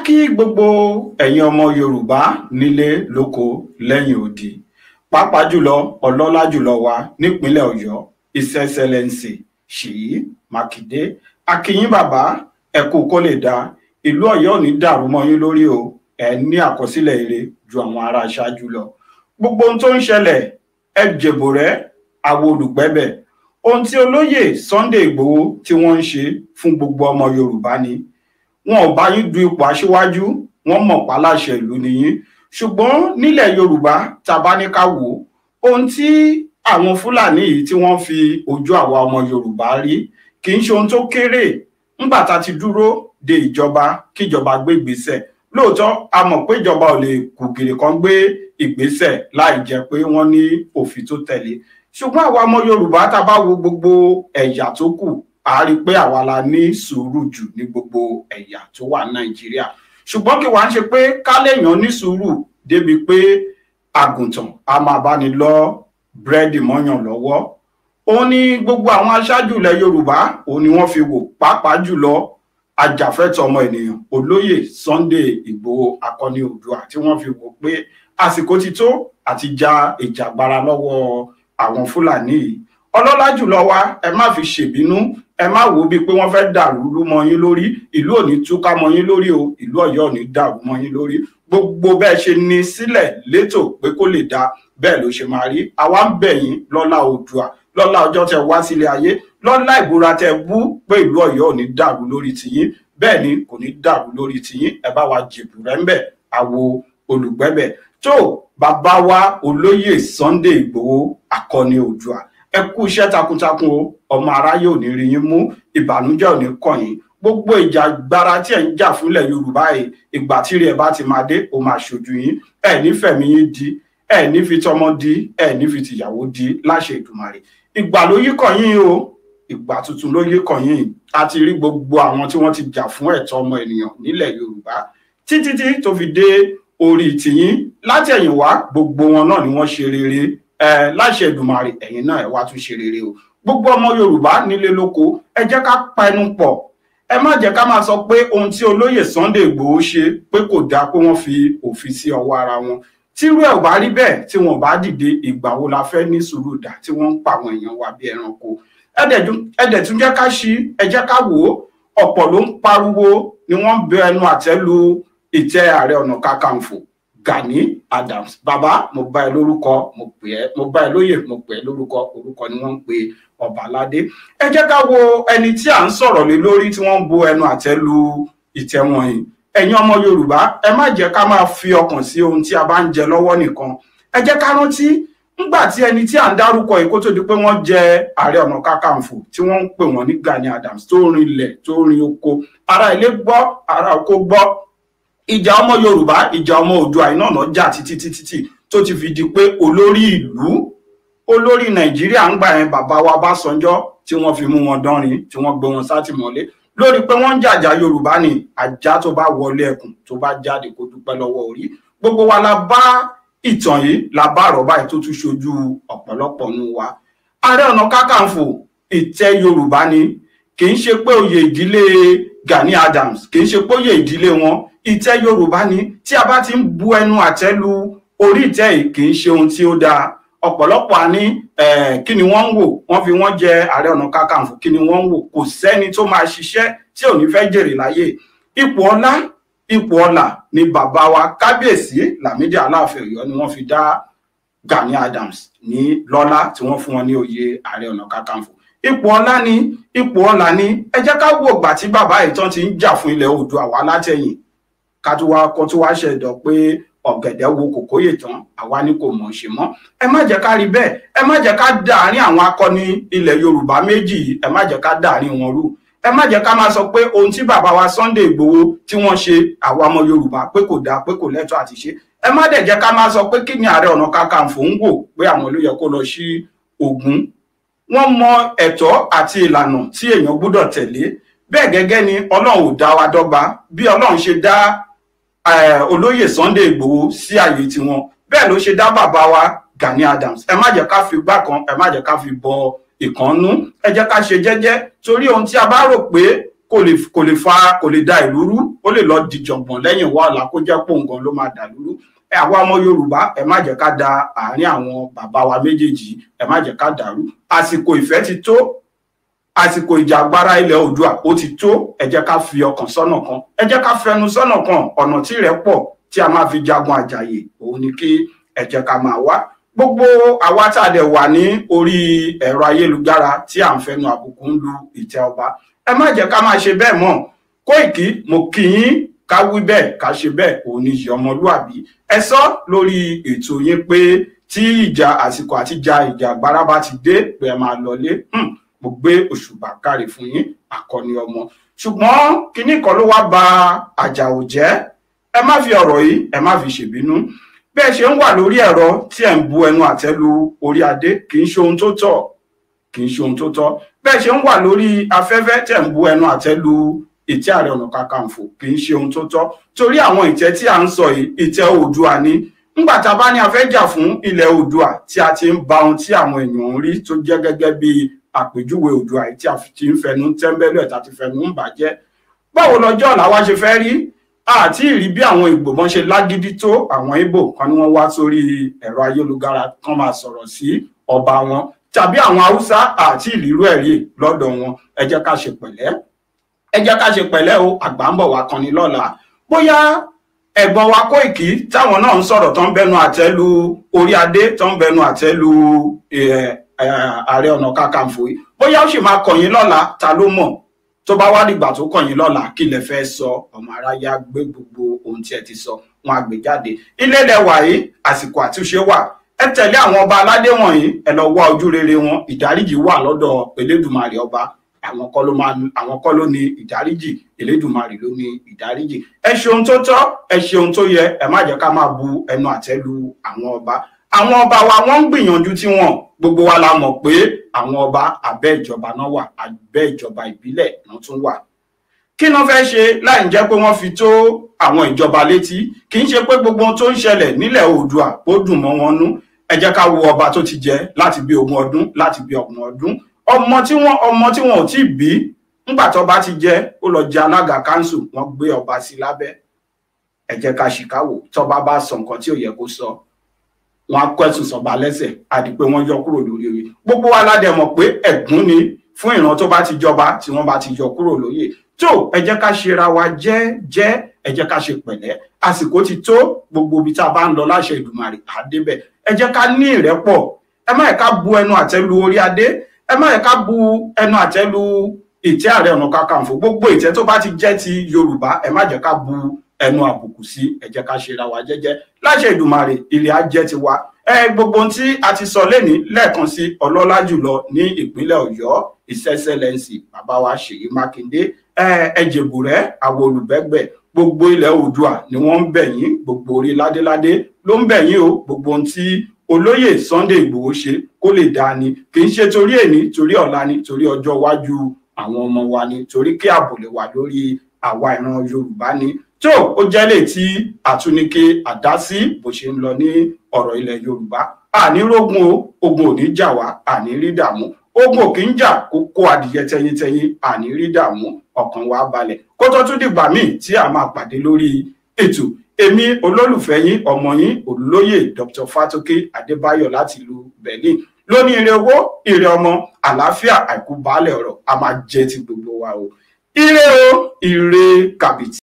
Kí gbogbo ẹ̀yin ọmọ Yorùbá nílé lóko lẹ́yìn odi, pàápàá jùlọ ọlọ́lá jùlọ wa nípínlẹ̀ Ọ̀yọ́, His Excellency Ṣèyí Mákindé. A kí yín bàbá, ẹ kú kó lè dáa. Ìlú Ọ̀yọ́ ò ní dàrú mọ́ yín lórí o. Ẹ ní àkọsílẹ̀ ire ju àwọn ará aṣáájú lọ. Gbogbo ohun tó ń ṣẹlẹ̀, ẹ jèbò rẹ àwọn olùgbẹ́bẹ̀. Ohun tí olóyè Sunday Ìgbòho tí wọ́n ń ṣe fún gbogbo ọmọ Yorùbá ni. Wọn ò bá yín du ipò aṣíwájú, wọ́n mọ̀ páláṣẹ ìlú nìyí. Ṣùgbọ́n nílẹ̀ Yorùbá, tá a bá ní ká wò ó, ohun tí àwọn Fúlàní yìí tí wọ́n fi ojú àwa ọmọ Yorùbá rí kì í ṣe ohun tó kéré. Ńgbà tá ti dúró de ìjọba kíjọba gbé ìgbésẹ̀, lóòótọ́ a mọ̀ pé ìjọba ò lè kùgìrì kan gbé ìgbésẹ̀ láì jẹ́ pé wọ́n ní òfin tó tẹ̀lé. Ṣùgbọ́n àwa ọmọ Yorùbá, tá a bá wo gbogbo ẹ̀yà tó kù, a rí i pé àwa la ní sùúrù jù ní gbogbo ẹ̀yà tó wà Nàìjíríà. Ṣùgbọ́n kí wàá ṣe pé káléèyàn ní sùúrù débi pé àgùntàn a máa bá ní lọ búrẹ́dì mọ́yàn lọ́wọ́. Òun ni gbogbo àwọn aṣáájú ilẹ̀ Yorùbá, òun ni wọ́n fi wò, pàápàá jùlọ ajàfẹ́tọ̀ọ́ ọmọ ènìyàn olóyè Sunday Ìgbòho akọni Oòduà, tí wọ́n fi wò pé àsìkò ti tó àti ja ìjàgbara lọ́wọ́ àwọn Fúlàní yìí. Ọlọ́lá jùlọ wa, ẹ má fi ṣèbínú, ẹ má wò ó bíi pé wọ́n fẹ́ dàrú lú mọ́ yín lórí. Ìlú ò ní túká mọ́ yín lórí o, ìlú Ọ̀yọ́ ò ní dàrú mọ́ yín lórí. Gbogbo bẹ́ẹ̀ ṣe ní sílẹ̀ létò pé kó lè dáa, bẹ́ẹ̀ ló ṣe máa rí. Àwa ń bẹ̀ yín lọ́lá Oòduà, lọ́lá ọjọ́ tẹ wá sílé ayé, lọ́lá ìbúra tẹ bú pé ìlú Ọ̀yọ́ ò ní dàrú lórí tiyín, bẹ́ẹ̀ ni kò ní dàrú lórí tiyín. Ẹ bá wa jèbù rẹ̀ ń bẹ̀ àwo olùgbẹ́bẹ̀ tó bàbá wa olóyè Sunday Ìgbòho akọni Oòduà. Ẹ kú iṣẹ́ takuntakun o. Ọmọ aráyé ò ní rí yín mú, ìbànújẹ́ ò ní kàn yín. Gbogbo ìjà gbára tí ẹ ń jà fúnlẹ̀ Yorùbá yìí, ìgbà tí rí ẹ bá ti máa dé, ó máa ṣojú yín. Ẹ ní fẹ̀mí yín di, ẹ ní fi tọmọ di, ẹ ní fi tìyàwó di, láṣẹ Èdùmàrè. Ìgbà ló yí kàn yín o, ìgbà tuntun ló yí kàn yín. A ti rí gbogbo àwọn tí wọ́n ti jà fún ẹ̀tọ́ ọmọ ènìyàn nílẹ̀ Yorùbá títí tí tó fi dé orí tìyín látẹ̀yìnwá, gbogbo wọn náà ni wọ́n ṣe rere. Ẹ láṣẹ Èdùmàrè, ẹ̀yin náà ẹ wá tún ṣe rere o. Gbogbo ọmọ Yorùbá nílé lóko, ẹ jẹ́ ká pa ẹnu pọ̀. Ẹ má jẹ́ ká máa sọ pé ohun tí olóyè Sunday Ìgbòho ṣe pé kò dáa, pé wọ́n fi òfin sí ọwọ́ ara wọn. Tírú ẹ̀ ò bá rí bẹ́ẹ̀, tí wọn ò bá dìde, ìgbà wo la fẹ́ ní sùúrù dà tí wọ́n ń pa àwọn èèyàn wa bí ẹranko? Ẹ dẹ̀ tún jẹ́ ká ṣí, ẹ jẹ́ ká wò ó. Ọ̀pọ̀ ló ń pariwo ni wọ́n ń bẹ ẹnu àtẹ́ lu ìtẹ́ Ààrẹ Ọ̀nà Kakanfò Gani Adams. Bàbá, mo bá ẹ lórúkọ, mo pè ẹ, mo bá ẹ lóyè, mo pè ẹ lórúkọ. Orúkọ ni wọ́n ń pe ọba aládé. Ẹ jẹ́ ká wo ẹni tí à ń sọ̀rọ̀ lé lórí tí wọ́n ń bu ẹnu àtẹ́ lu ìtẹ́ wọ̀nyí. Ẹ̀yin ọmọ Yorùbá, ẹ má jẹ́ ká máa fi ọkàn sí ohun tí a bá ń jẹ lọ́wọ́ nìkan. Ẹ jẹ́ ká rántí ńgbà tí ẹni tí à ń dárúkọ yìí, kó tó di pé wọ́n jẹ Ààrẹ Ọ̀nà Kakanfò tí wọ́n ń pè wọ́n ní Gani Adams, tó rin ilẹ̀, tó rin oko, ará ilé gbọ́, ará oko gbọ́. Ìjà ọmọ Yorùbá, ìjà ọmọ Oòduà iná náà jà títí títí tí tó ti fi di pé olórí ìlú, olórí Nàìjíríà ń gbà yẹn, bàbá wa Ọbásanjọ́, tí wọ́n fi mú wọn dánrin, tí wọ́n gbé wọn sátìmọ́lé lórí pé wọ́n ń jàjà Yorùbá ni. Ajá tó bá wọlé ẹkùn, tó bá jáde, kó dúpẹ́ lọ́wọ́ orí. Gbogbo wa la bá ìtàn yìí, la bá àrọ́bá yìí tó tún ṣojú ọ̀pọ̀lọpọ̀ nù wa. Ààrẹ Ọ̀nà Kakanfò, ìtẹ́ Yorùbá ni. Kì í ṣe pé oyè ìdílé Gani Adams, kì í ṣe pé oyè ìdílé wọn, ìtẹ́ Yorùbá ni. Tí a bá ti ń bu ẹnu àtẹ́ lu orí ìtẹ́ yìí, kì í ṣe ohun tí ó dáa. Ọ̀pọ̀lọpọ̀ àní kí ni wọ́n ń wò? Wọ́n fi wọ́n jẹ Ààrẹ Ọ̀nà Kakanfò, kí ni wọ́n ń wò? Kò sẹ́ni tó máa ṣiṣẹ́ tí ò ní fẹ́ jèrè láyé. Ipò ọlá, ipò ọlà ni bàbá wa kábíyèsí Lámídì Aláàfin Ọ̀yọ́ ni wọ́n fi dá Gani Adams ní lọ́lá tí wọ́n fún wọn ní oyè Ààrẹ Ọ̀nà Kakanfò. Ipò ọlá ni, ipò ọlà ni. Ẹ jẹ́ ká wo ìgbà tí bàbá ìtàn ti ń jà fún ilẹ̀ Oòduà wá látẹ̀yìn, ká tó wá kó tó wá ṣẹ̀dọ̀ pé ọ̀gẹ̀dẹ̀ wo kòkóyè tán, àwa ní kò mọ̀ ṣe mọ́. Ẹ má jẹ́ ká rí bẹ́ẹ̀. Ẹ má jẹ́ ká dàárín àwọn akọni ilẹ̀ Yorùbá méjì yìí, ẹ má jẹ́ ká dàárín wọn rú. Ẹ má jẹ́ ká máa sọ pé ohun tí bàbá wa Sunday Ìgbòho tí wọ́n ṣe, àwa ọmọ Yorùbá, pé kò dáa, pé kò lẹ́tọ̀ọ́ àti ṣe. Ẹ má dẹ̀ jẹ́ ká máa sọ pé kí ni Ààrẹ Ọ̀nà Kakanfò ń wò, pé àwọn ló yẹ kó lọ sí Ògún. Wọ́n mọ ẹ̀tọ́ àti ìlànà tí èèyàn gbọ́dọ̀ tẹ̀lé. Bẹ́ẹ̀ gẹ́gẹ́ ni Ọlọ́run ò dá wa dọ́gba. Bí Ọlọ́run ṣe dá olóyè Sunday Ìgbòho sí àyè tiwọn, bẹ́ẹ̀ ló ṣe dá bàbá wa Gani Adams. Ẹ má jẹ́ ká fi gbá kan, ẹ má jẹ́ ká fi bọ ìkànnú. Ẹ jẹ́ ká ṣe jẹ́jẹ́, torí ohun tí a bá rò pé kò Kò lè fa, kò lè da ìlú rú. Ó lè lọ dìjọ̀gbọ̀n lẹ́yìn wá ọ̀la kó jẹ́ pòǹgàn ló máa dà lúrú. Àwa ọmọ Yorùbá, ẹ má jẹ́ ká da àárín àwọn bàbá wa méjèèjì, ẹ má jẹ́ ká dàrú. Àsìkò ìfẹ́ ti tó, àsìkò ìjàgbara ilẹ̀ Oòduà ó ti tó. Ẹ jẹ́ ká fi ọkàn sọ́nà kan, ẹ jẹ́ ká fẹnu sọ́nà kan. Ọ̀nà tí rẹ̀ pọ̀ tí a máa fi jagun àjàyè òun ni kí ẹ jẹ́ ká máa wá. Gbogbo àwa tá a dẹ̀ wà ní orí ẹ̀rọ ayélujára tí à ń fẹnu àbùkù ń lu ìtẹ́ ọba, ẹ má jẹ́ ká máa ṣe bẹ́ẹ̀ mọ́. Kóìkì, mo kí yín, ká wí bẹ́ẹ̀ ká ṣe bẹ́ẹ̀ òun ni ìyè ọmọlúàbí. Ẹ sọ lórí ètò yín pé tí ìjà àsìkò àti ja ìjà agbára bá ti dé pé ẹ máa lọlé. Mo gbé òṣùbà káre fún yín, akọni ọmọ. Ṣùgbọ́n kinní kan ló wá ba Àjàò jẹ́. Ẹ má fi ọ̀rọ̀ yìí, ẹ má fi ṣèbínú. Bẹ́ẹ̀ ṣe ń wà lórí ẹ̀rọ tí ẹ̀ ń bu ẹnu àtẹ́ lu orí adé, kì í ṣe ohun tó tọ́, kì í ṣe ohun tó tọ́. Bẹ́ẹ̀ ṣe ń wà lórí afẹ́fẹ́ tí ẹ̀ ń bu ẹnu àtẹ́ lu ìtẹ́ Ààrẹ Ọ̀nà Kakanfò, kì í ṣe ohun tó tọ́. Torí àwọn ìtẹ́ tí à ń sọ yìí, ìtẹ́ Oòduà ni. Ńgbà tá a bá ní a fẹ́ jà fún ilẹ̀ Oòduà tí a ti ń ba ohun tí àwọn èèyàn ń rí tó jẹ́ gẹ́gẹ́ bí àpèjúwe Oòduà yìí tí a ti ń fẹnu tẹ́ńbẹ́lú ẹ̀ tá ti fẹnu ń bàjẹ́, báwo lọ́jọ́ ọ̀la wa ṣe fẹ́ rí? Àti ìrí bí àwọn Ìgbò bọ́n ṣe lágídí tó, àwọn Ìgbò kan ni wọ́n wá sórí ẹ̀rọ ayélujára kan máa sọ̀rọ̀ sí ọba wọn, tàbí àwọn Haúsá, àti ìrírú ẹ̀rí lọ́dọ̀ wọn. Ẹ jẹ́ ká ṣe pẹ̀lẹ́, ẹ jẹ́ ká ṣe pẹ̀lẹ́ o. Àgbà ń bọ̀ wá kan ní lọ́la. Bóyá ẹ̀gbọ́n wa Kóìkì táwọn náà ń sọ̀rọ̀ tó ń bẹnu àtẹ́ lu orí adé, tó ń bẹnu àtẹ́ lu Ààrẹ Ọ̀nà Kakanfò yìí, bóyá ó sì máa kọ̀yìn lọ́la, ta ló mọ̀? Tó bá wá dìgbà tó kọ̀yìn lọ́la, kí lẹ fẹ́ sọ? Ọmọ aráyá gbé gbogbo ohun tí ẹ ti sọ, wọn á gbé jáde. Ilé lẹwà yìí, àsìkò àtúnṣe wà. Ẹ tẹ̀lé àwọn ọba aládé wọ̀nyí, ẹ lọ wá ojú rere wọn. Ìdáríjì wà lọ́dọ̀ Elédùmarè ọba. Àwọn kọ́ ló ní ìdáríjì, Elédùmarè ló ní ìdáríjì. Ẹ ṣe ohun tó tọ́, ẹ ṣe ohun tó yẹ. Ẹ má jẹ́ ká máa bu ẹnu àtẹ́ lu àwọn ọba. Àwọn ọba wa wọ́n ń gbìyànjú tí wọ́n, gbogbo wa la mọ̀ pé àwọn ọba abẹ́ ìjọba náà wà, abẹ́ ìjọba ìbílẹ̀ náà tún wà. Kí ló fẹ́ ṣe láì jẹ́ pé wọ́n fi tó àwọn ìjọba létí? Kì í ṣe pé gbogbo ohun tó ń ṣẹlẹ̀ nílẹ̀ Oòduà ó dùn mọ́ wọn nú. Ẹ jẹ́ ká wo ọba tó ti jẹ láti bí 20 ọdún, láti bí 30 ọdún. Ọmọ tí wọn ò tí bí ńgbà tó bá ti jẹ, ó lọ jẹ alága kánsù, wọ́n gbé ọba sí lábẹ́. Ẹ jẹ́ ká ṣìkáwò, tọ́ba bá sọ nǹkan tí ò yẹ kó sọ, wọn á kẹ́sùn sọba lẹ́sẹ̀, àdì pé wọ́n yọ kúrò lórí oyè. Gbogbo wa la dẹ̀ mọ̀ pé ẹ̀gún ni fún ìran tó bá ti jọba tí wọ́n bá ti yọ kúrò lóyè. Tó ẹ jẹ́ ká ṣera wa jẹ́jẹ́, ẹ jẹ́ ká ṣe pẹ̀lẹ́. Àsìkò ti tó, gbogbo ibi tá a bá ń lọ láṣẹ Èdùmàrè á débẹ̀. Ẹ jẹ́ ká ní ìrẹ́pọ̀. Ẹ má yẹ ká bu ẹnu àtẹ́ lu orí adé, ẹ má yẹ ká bu ẹnu àtẹ́ lu ìtẹ́ Ààrẹ Ọ̀nà Kakanfò. Gbogbo ìtẹ́ tó bá ti jẹ́ ti Yorùbá, ẹ má jẹ́ ká bu ẹnu àbùkù sí. Ẹ jẹ́ ká ṣera wa jẹ́jẹ́ láṣẹ Èdùmàrè, ilẹ̀ á jẹ́ tiwa. Ẹ gbogbo ohun tí a ti sọ lénìí lẹ́ẹ̀kan sí, ọlọ́lá jùlọ ní ìpínlẹ̀ Ọ̀yọ́, His Excellency bàbá wa Ṣèyí Mákindé, ẹ jèbùrẹ́ àwọn olùbẹ́gbẹ́, gbogbo ilẹ̀ Oòduà ni wọ́n ń bẹ̀ yín, gbogbo orí ládéládé ló ń bẹ̀ yín o. Gbogbo ohun tí olóyè Sunday Ìgbòho ṣe kó lè dáa ni, kì í ṣe torí èní, torí ọ̀la ni, torí ọjọ́ iwájú àwọn ọmọ wa ni, torí kí ààbò lè wà lórí àwa ìran Yorùbá ni. Tó ó jẹ́ lè tí àtúnike àdásí bó ṣe ń lọ ní ọ̀rọ̀ ilẹ̀ Yorùbá. Àní rógun o, ogun ò ní jà wá, àní rí dààmú. Ogun ò kì í jà kó kó adìyẹ tẹyintẹyin, àní rí dààmú, ọkàn wa balẹ̀. Kó tó tún dìgbà míì tí a máa pàdé lórí ètò, èmi olólùfẹ́ yín, ọmọ yín, olóyè Dr. Fatoke Adébáyọ̀ láti ìlú Berlin. Lóní ire owó, ire ọmọ, àlàáfíà, àìkú baálẹ̀ ọ̀rọ̀, a máa jẹ́ ti gbogbo wa o. Ire o, ire kàbìtì.